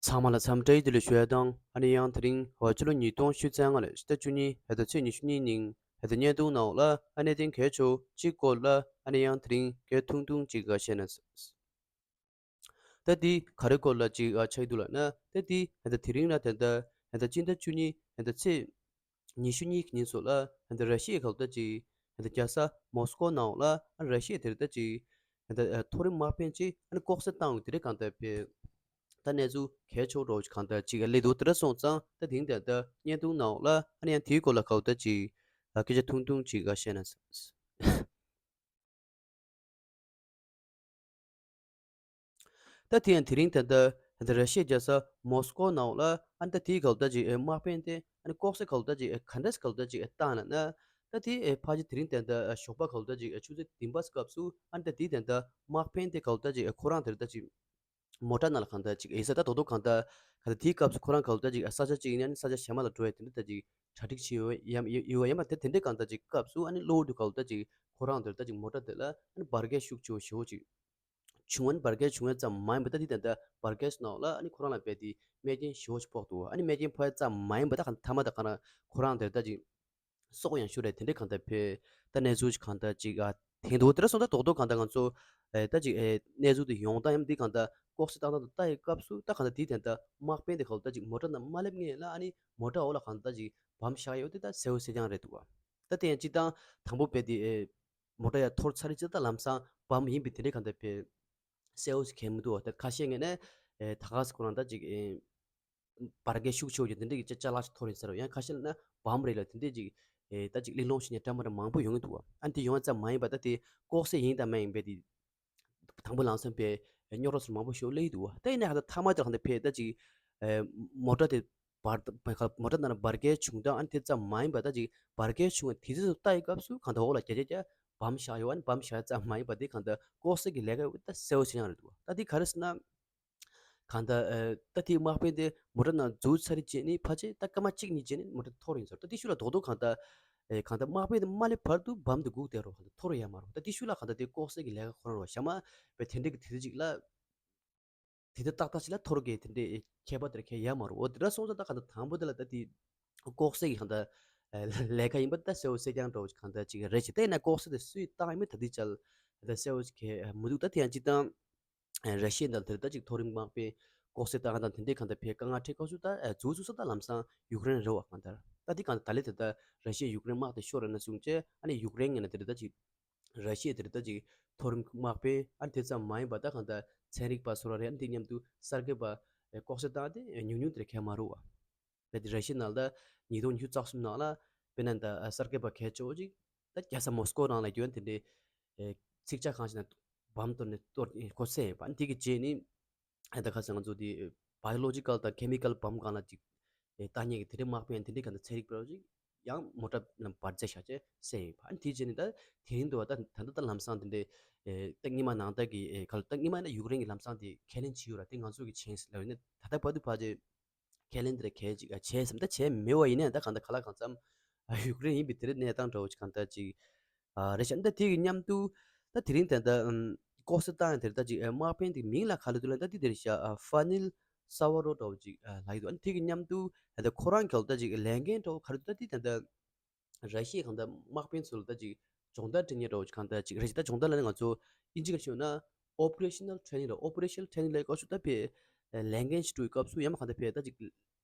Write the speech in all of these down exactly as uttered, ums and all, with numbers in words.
ཚང་མ་ལ་འཚམས་འདྲི་བདེ་ལེགས་ཞུ་ཡ་དང་། ཨ་ནི་ཡང་དེ་རིང་ཕྱི་ལོ་ཉིས་སྟོང་ཉི་ཤུ་རྩ་ལྔ་ལོའི་ཕྱི་ཟླ་བཅུ་གཉིས་ཕྱི་ཟླ་ཚེས་ཉི་ཤུ་གཉིས་ཉིན་ཕྱི་ཟླ་བརྙན་ཐུང་ནང་ལ་ཨ་ནི་གནད་དོན་གལ་ཆེ་བ་གཅིག་སྐོར་ལ་ཨ་ནི་ཡང་དེ་རིང་སྐད་ཐུང་ཐུང་ཅིག་བཤད་ན། ད་འདི་ག་རེ་སྐོར་ལ་ཅིག་ཨ་ཆགས་འདུག་ལབ་ན། ད་འདི་ད་དེ་རིང་ལ་ད་ལྟ་ད་ལྟ་སྤྱི་ཟླ་བཅུ་གཉིས་ད་ལྟ་ཚེས་ཉི་ཤུ་གཉིས་ཀྱི་ཉིན་སོགས་ལ་ད་ལྟ་ར་ཤི་ཡའི་ག་ལ་ད་ཅིག་ད་ལྟ་རྒྱལ་ས་མོ་སི་ཀོ་ནང་ལ་ཨ་ར་ཤི་ཡའི་དེར་ད་ཅིག་ད་ལྟ་མཐོ་རིམ་དམག་དཔོན་ཅིག་ཨ་ནི་ལྐོག་གསོད་བཏང་ཡོད་དེ་རེད། གང་ལྟར་བས་ད་གནས་ཚུལ་གལ་ཆེ་བོ་འདྲ་བོ་ཅིག་གང་ལྟར་ཅིག་སླེབས་འདུག་དེ་འདྲ་སོང་ཙང་ད་དེང་ད་ལྟ་བརྙན་ཐུང་ནང་ལ་ཨ་ནི་ཡང་དེའི་སྐོར་ལ་ག་ལ་ད་ཅིག་སྐད་ཆ་ཐུང་ཐུང་ཅིག་བཤད་ན། ད་དེ་ཡང་དེ་རིང་ད་ལྟ་ད་ལྟ་ར་ཤི་ཡའི་རྒྱལ་ས་མོ་སི་ཀོ་ནང་ལ་ཨ་ནི་ད་དེའི་ག་ལ་ད་ཅིག་ཨེ་དམག་དཔོན་དེ་ཨ་ནི་ལྐོག་གསོད་ག་ལ་ད་ཅིག་ཨེ་ག་འདྲས་ག་ལ་ད་ཅིག་ཨེ་བཏང་ལབ་ན། ད་དེ་ཨེ་ཕལ་ཆེར་དེ་རིང་ད་ལྟ་ཨེ་ཞོགས་པ་ག་ལ་ད་ཅིག་ཨེ་ཆུ་ཚོད་བདུན་པ་སྐབས་སུ་ཨ་ནི་ད་དེའི་ད་ལྟ་དམག་དཔོན་དེ་ག་ལ་ད་ཅིག་ཨེ་ཁོ་རང་དེར་ད་ཅིག་མོ་ཊ་ནང་ལ་གང་ལྟར་ཅིག་ཨེ་ས་ད་རྡོག་རྡོག་གང་ལྟར་གང་ལྟར་དེའི་སྐབས་སུ་ཁོ་རང་ག་ལ་ད་ཅིག་ཨེ་ས་ཆ་ཅིག་ཡིན་ན་ཨ་ནི་ས་ཆ་གཞན་མ་ལ་འགྲོ་ཡ་དེ་འདྲ་ད་ཅིག་གྲ་སྒྲིག་བྱས་ཡོད་ཡ་ཡོད་ཡོད་ཡ་མ་དེ་དེ་འདྲའི་གང་ལྟར་ཅིག་སྐབས་སུ་ཨ་ནི་གློ་བུར་དུ་ག་ལ་ད་ཅིག་ཁོ་རང་དེར་ད་ཅིག་མོ་ཊ་དེ་ལ་ཨ་ནི་འབར་གས་ཤུགས་ཆེ་བོ་ཞེ་བོ་ཅིག་བྱུང་། ཨ་ནི་འབར་གས་བྱུང་ཡ་ཙམ་མ་ཡིན་པ་ད་དེ་ད་ལྟ་འབར་གས་ནང་ལ་ཨ་ནི་ཁོ་རང་ལ་རྦད་དེ་རྨས་སྐྱོན་ཞེ་བོ་ཅིག་ཕོག་འདུག་ཨ་ནི་རྨས་སྐྱོན་ཕོག་ཡ་ཙམ་མ་ཡིན་པ་ད་གང་མཐའ་མ་ད་གང་ཁོ་རང་དེར་ད་ཅིག་སྲོག་ཡང་ཤོར་རེད། དེ་འདྲའི་གང་ལྟར་བས་ད་གནས་ཚུལ་ཅིག་གང་ལྟར་ཅིག་ཨ་དེང་དུ་དེ་འདྲ་སོང་ད་རྡོག་རྡོག་གང་ལྟར་ང་ཚོ་ཨེ་ད་ཅིག་ཨེ་གནས་ཚུལ་དེ་ཡོང་སྟངས་ཡང་འདི་གང་ལྟར་ལྐོག་གསོད་བཏང་སྟངས་དེ་ལྟ་ཡི་སྐབས་སུ་ད་གང་ལྟར་དེའི་དེ་ལྟར་དམག་དཔོན་དེ་གང་ལྟར་ཅིག་མོ་ཊ་ནང་མ་སླེབས་སྔོན་ལ་ཨ་ནི་མོ་ཊ་འོག་ལ་གང་ལྟར་ཅིག་བམ་བཞག་ཡོད་དེ་ད་གསལ་བོ་གསལ་རྐྱང་རེད་འདུག་བ། ད་དེ་ཡང་སྤྱིར་བཏང་དང་པོ་རྦད་དེ་ཨེ་མོ་ཊ་ཡར་འཐོར་ཚར་རེད་ཅེ་ད་ལམ་སང་བམ་ཡིན་པའི་དེ་འདྲའི་གང་ལྟར་བས་གསལ་བོ་ཞིག་གང་མི་འདུག་བ། ད་ཁ་ཤས་ངོས་ནས་ཨེ་ད་ག་སེ་ཁོ་རང་ད་ཅིག་ཨེ་འབར་གས་ཤུགས་ཆེ་བོ་ཅིག་དེ་འདྲ་གི་ཅ་ཅ་ལག་ཅིག་འཐོར་ཡིན་ཟེར་བ། ཡང་ཁ་ཤས་ལ་ན་བམ་རེད་ལ་དེ་འདྲ་ཅིག་ཨེ་ད་ཅིག་གླེང་སློང་བྱེད་མཁན་འདྲ་མི་འདྲ་མང་པོ་ཡོང་གི་འདུག་བ། ཨ་ནི་དེ་ཡོང་ཡ་ཙམ་མ་ཡིན་པ་ད་དེ་ལྐོག་གསོད་ཡིན་དང་མ་ཡིན་པའི་དེ་དང་པོ་ལམ་སང་པའི་རྙོག་དྲ་སོགས་མང་པོ་ཞིག་སླེབས་ཀྱི་འདུག་བ། ད་ཡིན་ན་ཧ་ད་མཐའ་མ་དེར་གང་ལྟར་བས་ད་ཅིག་ཨེ་མོ་ཊ་དེ་འབར་མོ་ཊ་ནང་ལ་འབར་གས་བྱུང་སྟངས་ཨ་ནི་དེ་ཙམ་མ་ཡིན་པ་ད་ཅིག་འབར་གས་བྱུང་བ་དེ་ཚོ་ལྟ་ཡི་སྐབས་སུ་གང་ལྟར་འོག་ལ་བརྒྱ་ཆ་བརྒྱ་བམ་བཞག་ཡོད། ཨ་ནི་བམ་བཞག་ཡ་ཙམ་མ་ཡིན་པ་དེ་གང་ལྟར་ལྐོག་གསོད་ཀྱི་ལས་ཀ་ད་གསལ་བོ་ཞེ་དྲག་རེད་འདུག་བ། ད་དེ་ག་རེ་ཟེར་ན། གང་ལྟར་ཨ་ད་དེའི་དམག་དཔོན་དེ་མོ་ཊ་ནང་འཛུལ་ཚར་རྗེས་ནི་ཕལ་ཆེར་ད་སྐར་མ་གཅིག་གཉིས་རྗེས་ནི་མོ་ཊ་འཐོར་ཡིན་ཟེར། ད་དེ་ཤུལ་ལ་རྡོག་རྡོག་གང་ལྟར་ཨེ་གང་ལྟར་དམག་དཔོན་དེ་མ་སླེབས་བར་དུ་བམ་དེ་སྒུག་བསྡད་རོགས། གང་ལྟར་འཐོར་ཡ་མ་རོགས། ད་དེ་ཤུལ་ལ་གང་ལྟར་དེ་ལྐོག་གསོད་ཀྱི་ལས་ཀ་ཁོ་རང་རོགས་ཞག་མ་པའི་དེ་འདྲ་གི་དེ་འདྲ་ཅིག་ལ་དེ་འདྲ་ཏག་ཏག་ཅིག་ལ་འཐོར་གི་དེ་འདྲ་ཁྱད་པར་དེ་འདྲ་ཁྱད་ཡ་མ་རོགས། འོ་དེ་འདྲ་སོང་ཙང་ད་གང་ལྟར་དང་པོ་དེ་ལ་ད་དེ་ལྐོག་གསོད་ཀྱི་གང་ལྟར་ཨེ་ལས་ཀ་ཡིན་པ་ད་གསལ་བོ་གསལ་རྐྱང་འདྲ་བོ་གང་ལྟར་ཅིག་རེད་ཅེ། དེ་ན་ལྐོག་གསོད་དེ་སུས་བཏང་ཡིན་མིན་ད་དེ་ཅལ་ད་གསལ་བོ་ཅིག་གས་མི་འདུག་ད་དེ་ཡང་སྤྱིར་བཏང་ར་ཤི་ཡ་ནང་དེར་ད་ཅིག་མཐོ་རིམ་དམག་དཔོན་ལྐོག་གསོད་བཏང་དང་དེ་འདྲའི་གང་ལྟར་བས་དཀའ་ངལ་འཕྲད་སྐབས་སུ་ད་ཨ་འཛུལ་འཛུལ་ས་ད་ལམ་སང་ཡུཀ་རེན་རེད་བ། གང་ལྟར་ད་འདི་གང་ལྟར་ད་ལས་དེ་ད་ར་ཤི་ཡ་ཡུཀ་རེན་དམག་དེ་ཤོར་རེད་ན་གསུངས་བྱས། ཨ་ནི་ཡུཀ་རེན་ངོས་ནས་དེ་རེད་ད་ཅིག་ར་ཤི་ཡ་དེ་རེད་ད་ཅིག་མཐོ་རིམ་དམག་དཔོན་ཨ་ནི་དེ་ཙམ་མ་ཡིན་པ་ད་གང་ལྟར་ཚན་རིག་པ་སོགས་ར་རེད། ཨ་ནི་དེ་མཉམ་དུ་གསར་འགོད་པ་ལྐོག་གསོད་བཏང་དེ་ཉུང་ཉུང་དེ་རེད་གས་མ་རེད་བ། རྦད་དེ་ར་ཤི་ཡ་ནང་ལ་ཉིས་སྟོང་ཉི་ཤུ་རྩ་གསུམ་ནང་ལ་དཔེར་ན་ད་གསར་འགོད་པ་གལ་ཆེ་བོ་ཅིག་ད་རྒྱལ་ས་མོ་སི་ཀོ་ནང་ལ་ཡོད་དེ་འདྲའི་ཨེ་ཚིག་ཆ་གང་ཞིག་ན་བམ་གཏོར་ནས་གཏོར་ཁོ་བསད་ཡོད་པ། ཨ་ནི་དེ་གི་རྗེས་ནི་ཨ་ད་ཁ་སང་ང་ཚོ་དེ་བ་ཡོ་ལོ་ཇི་ཀལ་དང་ཁེ་མི་ཀལ་བམ་སྒང་ལ་ཅིག་ཨེ་ལྟ་མཁན་གི་དེ་འདྲའི་དམག་དཔོན་དེ་འདྲའི་གང་ལྟར་ཚན་རིག་པ་ཅིག་ཡང་མོ་ཊ་ནང་འབར་རྫས་བཞག་བྱས་བསད་ཡོད་པ། ཨ་ནི་དེ་རྗེས་ནི་ད་དེ་རིང་དུ་བ་ད་ད་ལྟ་ད་ལམ་སང་དེ་འདྲའི་ཨེ་ད་སྔོན་མ་ནང་ལྟར་གི་ཨེ་ག་ལ་ད་སྔོན་མ་ཡིན་ན་ཡུཀ་རེན་གི་ལམ་སང་དེ་ཁས་ལེན་བྱས་ཡོད་ར། དེ་ང་ཚོ་གི་བྱས་ཟིན་ལབ་ཡིན་ན་ད་ལྟ་བར་དུ་ཕལ་ཆེར་ཁས་ལེན་དེ་ར་གལ་ཅིག་ཨ་བྱས་སམ་ད་བྱས་མེད་བ་ཡིན་ནའང་ད་གང་ལྟར་ག་ལ་གང་འཚམ་ཨ་ཡུཀ་རེན་ཡིན་པའི་དེ་རིང་གནས་སྟངས་འདྲ་བོ་ཅིག་གང་ལྟར་ཅིག་ཨ་རེད་ཤག་ད་དེ་གི་མཉམ་དུ་ད་དེ་རིང་ད་ལྟ་ཨམ་ལྐོག་གསོད་བཏང་ཡ་དེ་རེད་ད་ཅིག་ཨ་དམག་དཔོན་དེ་མིང་ལ་ག་ལབ་འདུག་ལབ་ན་ད་དེ་དེ་རེད་ཤག་ཨ་ཧྥ་ནིལ་ས་ཝ་རོ་འདྲ་བོ་ཅིག་ཨ་ལབ་ཀྱི་འདུག་ཨ་ནི་དེ་གི་མཉམ་དུ་ད་ལྟ་ཁོ་རང་གི་ད་ཅིག་ལས་འགན་འདྲ་བོ་ག་རེ་འདུག་ད་དེ་ད་ལྟ་ར་ཤི་ཡའི་གང་ལྟར་དམག་དཔོན་ཚོ་ལ་ད་ཅིག་སྦྱོང་བརྡར་སྤྲད་མཁན་འདྲ་བོ་ཅིག་གང་ལྟར་ཅིག་རེད་ཅིག་ད་སྦྱོང་བརྡར་ལབ་ན་ང་ཚོ་ཨིན་ཇི་སྐད་ཤོད་ན་operational training ལ་operational training ལབ་སྐབས་སུ་ད་ཕའི་ལས་འགན་ཞིག་སྤྲོད་སྐབས་སུ་ཡང་མ་གང་ལྟར་ཕའི་ད་ཅིག་གང་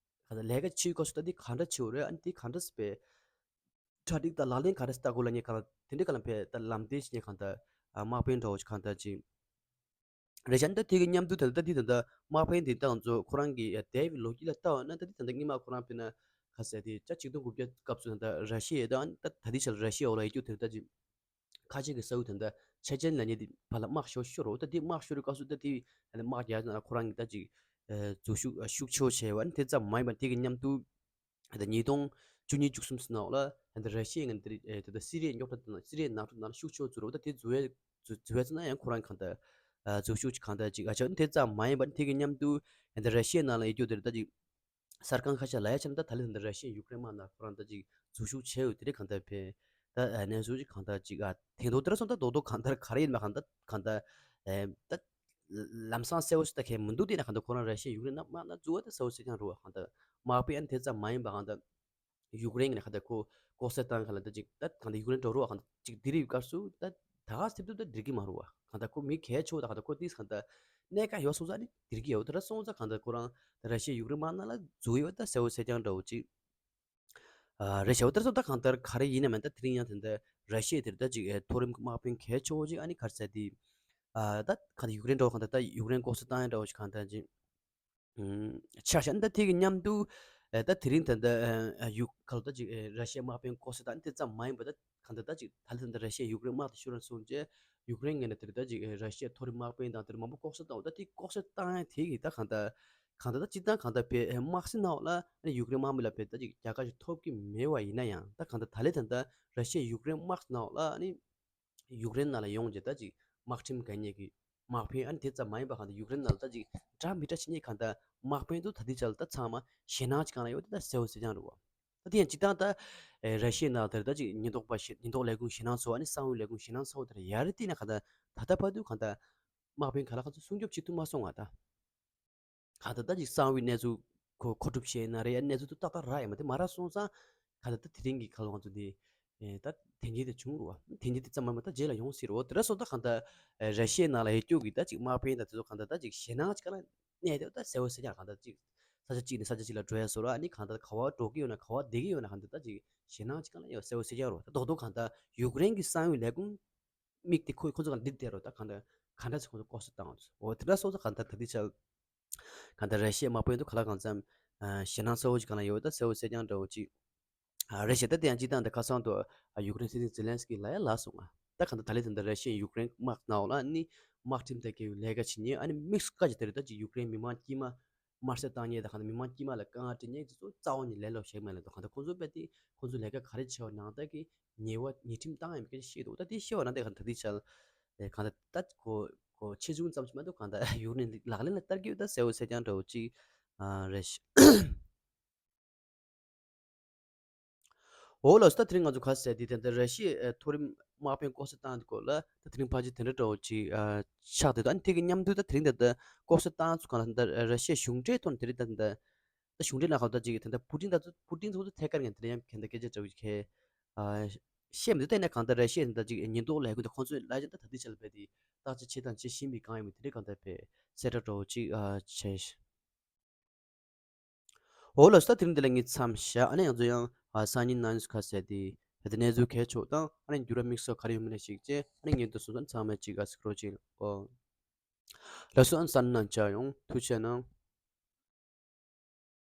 ལྟར་ལས་ཀ་བྱེད་སྐབས་སུ་ད་འདི་གང་འདྲ་བྱེད་དགོས་རེད། ཨ་ནི་འདི་གང་འདྲ་སེ་ཕའི་གྲ་སྒྲིག་དང་ལག་ལེན་ག་འདྲ་སེ་བསྟར་དགོས་ལབ་མཁན་གང་ལ་དེ་འདྲ་གང་ལ་ཕའི་ད་ལམ་སྟོན་བྱེད་མཁན་གང་ལྟར་དམག་དཔོན་འདྲ་བོ་ཅིག་གང་ལྟར་ཅིག་རེད་ཤག་ད་དེ་གི་མཉམ་དུ་ད་ལྟ་འདི་ད་ལྟ་དམག་དཔོན་དེ་ད་ང་ཚོ་ཁོ་རང་གི་འདས་པའི་ལོ་རྒྱུས་ལ་ལྟ་བ་ན་ད་འདི་ད་ལྟ་སྔོན་མ་ཁོ་རང་དཔེར་ན་ག་ཟེར་དེ་ཆ་ཆིག་སྟོང་དགུ་བརྒྱ་སྐབས་སུ་ད་ལྟ་ར་ཤི་ཡ་དང་ད་ད་ལྟའི་ཆར་ར་ཤི་ཡ་འོག་ལ་ཡོད་རྒྱུ་དེ་ད་ཅིག་ཁ་ཆེ་གི་ས་ཁུལ་དེ་ད་ཆེ་ཆེན་ལབ་མཁན་དེ་བར་ལ་དམག་ཤོར་ཤོར་རོ། ད་དེ་དམག་ཤོར་བའི་སྐབས་སུ་ད་དེ་དམག་རྒྱག་ན་ཁོ་རང་གི་ད་ཅིག་འཛུལ་ཞུགས་ཤུགས་ཆེ་བ་ནི་དེ་ཙམ་མ་ཡིན་པ་དེ་གི་མཉམ་དུ། ད་ཉིས་སྟོང་བཅུ་གཉིས་བཅུ་གསུམ་ནང་ལ་ད་ར་ཤི་ཡ་ངན་དེ་ད་སི་རི་ཡའི་རྙོག་དྲ་དང་སི་རི་ཡའི་ནང་འཁྲུག་ནང་ཤུགས་ཆེ་བ་འཛུལ་རོ། ད་དེ་འཛུལ་བའི་འཛུལ་འཛུལ་བའི་ཚེ་ན་ཡང་ཁོ་རང་གང་ལྟར་འཛུལ་ཞུགས་ཅིག་གང་ལྟར་ཅིག་ཨ་ཆགས་ནི་དེ་ཙམ་མ་ཡིན་པ་ནི་དེ་གི་མཉམ་དུ་ད་ར་ཤི་ཡའི་ནང་ལ་ཡོད་རྒྱུ་དེ་ད་ཅིག་གསར་ཁང་ཁ་ཤས་ལ་ཡ་ཆ་ན་ད་ད་ལེ་ད་ར་ཤི་ཡ་ཡུཀ་རེན་དམག་ནང་ཁོ་རང་ད་ཅིག་འཛུལ་ཞུགས་བྱས་ཡོད་དེ་རེད། གང་ལྟར་ཕན་ད་གནས་ཚུལ་ཅིག་གང་ལྟར་ཅིག་ཨ་དེང་དུ་དེ་ར་སོང་ད་རྡོག་རྡོག་གང་ལྟར་ག་རེ་ཡིན་པ་གང་ལྟར་གང་ལྟར་ད། ལམ་སང་གསལ་བོ་ཞིག་ད་གས་མི་འདུག་དེ་ན་གང་ལྟར་ཁོ་རང་ར་ཤི་ཡ་ཡུཀ་རེན་ནང་དམག་ན་འཛུལ་བ་ད་གསལ་བོ་ཞིག་ཀྱང་རེད་བ། གང་ལྟར་དམག་དཔོན་ཨ་ནི་དེ་ཙམ་མ་ཡིན་པ་གང་ལྟར་ཡུཀ་རེན་གྱི་ནས་གང་ལྟར་ཁོ་ལྐོག་གསོད་བཏང་ག་ལ་ད་ཅིག་ད་གང་ལྟར་ཡུཀ་རེན་འགྲོ་རོགས་གང་ལྟར་ཅིག་དེ་རིགས་སྐབས་སུ་ད་ད་ག་སེབ་ཏུ་ད་འགྲིག་གི་མ་རེད་བ། གང་ལྟར་ཁོ་མི་གལ་ཆེ་བོ་ད་གང་ལྟར་ཁོ་དེས་གང་ལྟར་གནད་འགག་ཡོད་སོང་ཙང་ནི་འགྲིག་གི་ཡོད། ད་ར་སོང་ཙང་གང་ལྟར་ཁོ་རང་ད་ར་ཤི་ཡ་ཡུཀ་རེན་དམག་ནང་ལ་འཛུལ་ཡོད་ད་གསལ་བོ་གསལ་རྐྱང་འདྲ་བོ་ཅིག་ཨ་རེད་ཤག་འོ་དེར་སོང་ད་གང་ལྟར་ག་རེ་ཡིན་ན་མིན་ད་དེ་རིང་ཡང་དེ་འདྲ་ར་ཤི་ཡ་དེར་ད་ཅིག་ཨེ་མཐོ་རིམ་དམག་དཔོན་གལ་ཆེ་བོ་ཅིག་ཨ་ནི་ག་རེ་ཟེར་དེ་ཨ་ད་གང་ལྟར་ཡུཀ་རེན་འགྲོ་གང་ལྟར་ད་ཡུཀ་རེན་ལྐོག་གསོད་བཏང་ཡ་འདྲ་བོ་ཞིག་གང་ལྟར་ཅིག་ཨུམ་ཆགས་ཤག་ད་དེ་གི་མཉམ་དུ་ཨེ་ད་དེ་རིང་དེ་འདྲ་ཨེ་ཡུ་ག་ལ་ད་ཅིག་ཨེ་ར་ཤི་ཡའི་དམག་དཔོན་ལྐོག་གསོད་བཏང་དེ་ཙམ་མ་ཡིན་པ་ད་གང་ལྟར་ད་ཅིག་ད་ལྟ་དེ་འདྲ་ར་ཤི་ཡ་ཡུཀ་རེན་དམག་དེ་ཤོར་རན་སོང་རྗེས་ཡུཀ་རེན་ངོས་ནས་དེར་ད་ཅིག་ཨེ་ར་ཤི་ཡའི་མཐོ་རིམ་དམག་དཔོན་དང་དེར་མང་པོ་ལྐོག་གསོད་བཏང་བ་ད་དེ་ལྐོག་གསོད་བཏང་ཡ་དེ་གི་ད་གང་ལྟར་གང་ལྟར་ད་སྤྱིར་བཏང་གང་ལྟར་བས་དམག་སའི་ནང་ལ་ཨ་ནི་ཡུཀ་རེན་དམག་མི་ལ་བས་ད་ཅིག་རྒྱལ་ཁ་ཞིག་ཐོབ་ཀྱི་མེད་པ་ཡིན་ན་ཡང་ད་གང་ལྟར་ད་ལས་ད་ལྟ་ར་ཤི་ཡ་ཡུཀ་རེན་དམག་སའི་ནང་ལ་ཨ་ནི་ཡུཀ་རེན་ནང་ལ་ཡོང་རྗེས་ད་ཅིག་དམག་ཁྲིམས་འགལ་ཉེས་ཀྱི་དམག་དཔོན་ཨ་ནི་དེ་ཙམ་མ་ཡིན་པ་གང་ལྟར་ཡུཀ་རེན་ནང་ལ་ད་ཅིག་འདྲ་མི་འདྲ་བྱེད་མཁན་གང་ལྟར་དམག་དཔོན་དུ་ད་ལྟའི་ཆར་ལ་ད་ཚང་མ་ཞེད་སྣང་ཅིག་གང་ལ་ཡོད་དེ་ད་གསལ་བོ་གསལ་རྐྱང་རེད་བ། ད་དེ་ཡང་སྤྱིར་བཏང་ད་ཨེ་ར་ཤི་ཡའི་ནང་དེར་ད་ཅིག་ཉེན་རྟོག་པ་ཞིག་ཉེན་རྟོག་ལས་ཁུངས་ཞེད་སྣང་ཚོགས་ཨ་ནི་གསང་བའི་ལས་ཁུངས་ཞེད་སྣང་ཚོགས་དེར་ཡར་བལྟས་ན་གང་ལྟར་ད་ལྟ་བར་དུ་གང་ལྟར་དམག་དཔོན་ག་ལ་གང་ཚོ་སྲུང་སྐྱོབ་བྱེད་ཐུབ་མ་སོང་ང་ད། གང་ལྟར་ད་ཅིག་གསང་བའི་གནས་ཚུལ་གོ་མཁོ་སྒྲུབ་བྱས་ན་རེད་ཡ་གནས་ཚུལ་དུ་ཏག་ཏག་རག་ཡ་མ་དེ་མ་རག་སོང་ཙང་གང་ལྟར་ད་དེ་རིང་གི་ཁ་ལོ་ང་ཚོ་འདི་ཨེ་ད་དེ་འགྱེད་དེ་བྱུང་རུ་བ་དེ་འགྱེད་དེ་ཙམ་མ་མ་ད་རྗེས་ལ་ཡོང་སྲིད་རུ་བ། དེ་འདྲ་སོང་ད་གང་ལྟར་ཨེ་ར་ཤི་ཡའི་ནང་ལ་ཡོད་རྒྱུ་གི་ད་ཅིག་དམག་དཔོན་དང་དེ་ཚོ་གང་ལྟར་ད་ཅིག་ཞེད་སྣང་ཅིག་ག་ལ་གནས་དེ་ད་གསལ་བོ་གསལ་རྐྱང་གང་ལྟར་ཅིག་ས་ཆ་གཅིག་ནས་ས་ཆ་གཅིག་ལ་འགྲོ་ཡ་བཟོ་ར་ཨ་ནི་གང་ལྟར་ག་བ་འགྲོ་གི་ཡོད་ན་ག་བ་བསྡད་ཀྱི་ཡོད་ན་གང་ལྟར་ད་ཅིག་ཞེད་སྣང་ཅིག་ག་ལ་ཡོད་གསལ་བོ་གསལ་རྐྱང་རུ་བ། ད་རྡོག་རྡོག་གང་ལྟར་ཡུཀ་རེན་གྱི་གསང་བའི་ལས་ཁུངས་མིག་དེ་ཁོ་ཁོ་ཚོ་གང་འདི་བལྟས་རོགས་ད་གང་འདྲ་གང་འདྲ་ཚོ་ཁོ་ཚོ་ལྐོག་གསོད་བཏང་བ་ཚོ་འོ་དེ་འདྲ་སོང་ཙང་གང་ལྟར་ད་ལྟའི་ཆར་གང་ལྟར་ར་ཤི་ཡའི་དམག་དཔོན་དུ་ག་ལ་གང་འཚམ་ཞེད་སྣང་ཚ་བོ་ཅིག་གང་ལ་ཡོད་ད་གསལ་བོ་གསལ་རྐྱང་འདྲ་བོ་ཅིག་རེད་ཤག་ད་དེ་ཡང་སྤྱིར་བཏང་ད་ཁ་སང་དུ་ཡུཀ་རེན་སྲིད་འཛིན་ཛེ་ལན་སི་ཀི་ལ་ཡ་ལབ་སོང་ང་ད་གང་ལྟར་ད་ལྟའི་ད་ལྟ་ར་ཤི་ཡའི་ཡུཀ་རེན་དམག་ནང་ལ་ནི་དམག་ཁྲིམས་དང་འགལ་བའི་ལས་ཀ་བྱེད་མཁན་ཨ་ནི་དམིགས་སུ་བཀར་གྱི་དེ་རེད་ད་ཅིག་ཡུཀ་རེན་མི་མང་དཀྱུས་མ་དམར་གསོད་བཏང་མཁན་དང་གང་ལྟར་མི་མང་དཀྱུས་མ་ལ་དཀའ་ངལ་སྤྲད་མཁན་དེ་ཚོ་རྩ་བ་ནས་ལས་སླ་པོ་ཞིག་མ་རེད་འདུག་གང་ལྟར་ཁོང་ཚོ་རྦད་དེ་ཁོང་ཚོ་ལས་ཀ་ག་རེ་བྱས་པ་ནང་ལྟར་གྱི་ཉེས་པ་ཉེས་ཁྲིམས་བཏང་ཡ་མེད་མཁན་ཞིག་འདུག་ད་དེ་ཤེས་པ་ན་དེ་ག་ད་དེ་ཆ་ལ་གང་ལྟར་ད་ཁོ་ཁོ་ཆེ་ཆུང་ཙམ་ཞིག་མ་གཏོགས་གང་ལྟར་ཡུཀ་རེན་ལག་ལེན་ལ་བསྟར་གྱི་ཡོད་ད་གསལ་བོ་གསལ་རྐྱང་འདྲ་བོ་ཅིག་རེད་ཤག་འོ་ལགས་སོ། ད་དེ་རིང་ང་ཚོ་ག་ཟེར་དེ་དེ་འདྲ་ར་ཤི་ཡའི་མཐོ་རིམ་དམག་དཔོན་ལྐོག་གསོད་བཏང་དེ་སྐོར་ལ་ད་དེ་རིང་ཕལ་ཆེར་དེ་འདྲ་འདྲ་བོ་ཅིག་ཨ་ཆགས་བསྡད་འདུག་ཨ་ནི་དེ་གི་མཉམ་དུ་ད་དེ་རིང་ད་ལྟ་ལྐོག་གསོད་བཏང་ཚུལ་གང་ལ་ད་ལྟ་ར་ཤི་ཡའི་གཞུང་འབྲེལ་ཐོག་ནས་དེ་རིང་ད་ལྟ་ད་གཞུང་འབྲེལ་ནང་ཁ་ད་ཅིག་ད་ལྟ་པུ་ཏིན་ད་ཚོ་པུ་ཏིན་ཚོ་ཐད་ཀར་ངས་དེ་འདྲ་ཡང་ག་འདྲ་སྐད་ཆ་འདྲ་བོ་ཅིག་ཨ་བཤད་མི་འདུག་ད་ཡིན་ན་གང་ལྟར་ར་ཤི་ཡའི་ད་ཅིག་ཉེན་རྟོག་ལས་ཁུངས་ད་ཁོང་ཚོས་ལབ་ཀྱང་ད་ད་ལྟའི་ཆ་ལ་རྦད་དེ་བརྟག་དཔྱད་བྱས་དང་བྱེད་བཞིན་པའི་སྒང་ཡིན་མོད་དེ་འདྲ་གང་ལྟར་རྦད་གསལ་བསྒྲགས་འདྲ་བོ་ཅིག་ཨ་བྱས། འོ་ལགས་སོ། ད་དེ་རིང་འདི་ལ་ངས་མཚམས་བཞག་ཨ་ནི་ང་ཚོ་ཡང་ཨ་སང་ཉིན་གནངས་ཉིན་ཁ་ཟེར་དེ་ད་ལྟ་གནས་ཚུལ་གལ་ཆེ་བ་དང་ཨ་ནི་འགྱུར་བ་དམིགས་བསལ་ག་རེ་ཡོང་མིན་ཞིག་བྱས་ཨ་ནི་ངས་འདི་སོང་ཙང་ཚང་མས་ཅིག་ཨ་སི་ཀྲོལ་ཅིག་ཨོ། ལགས་སོ། ཨ་ནི་གསན་གནང་བཅར་ཡོང་ཐུགས་རྗེ་གནང་།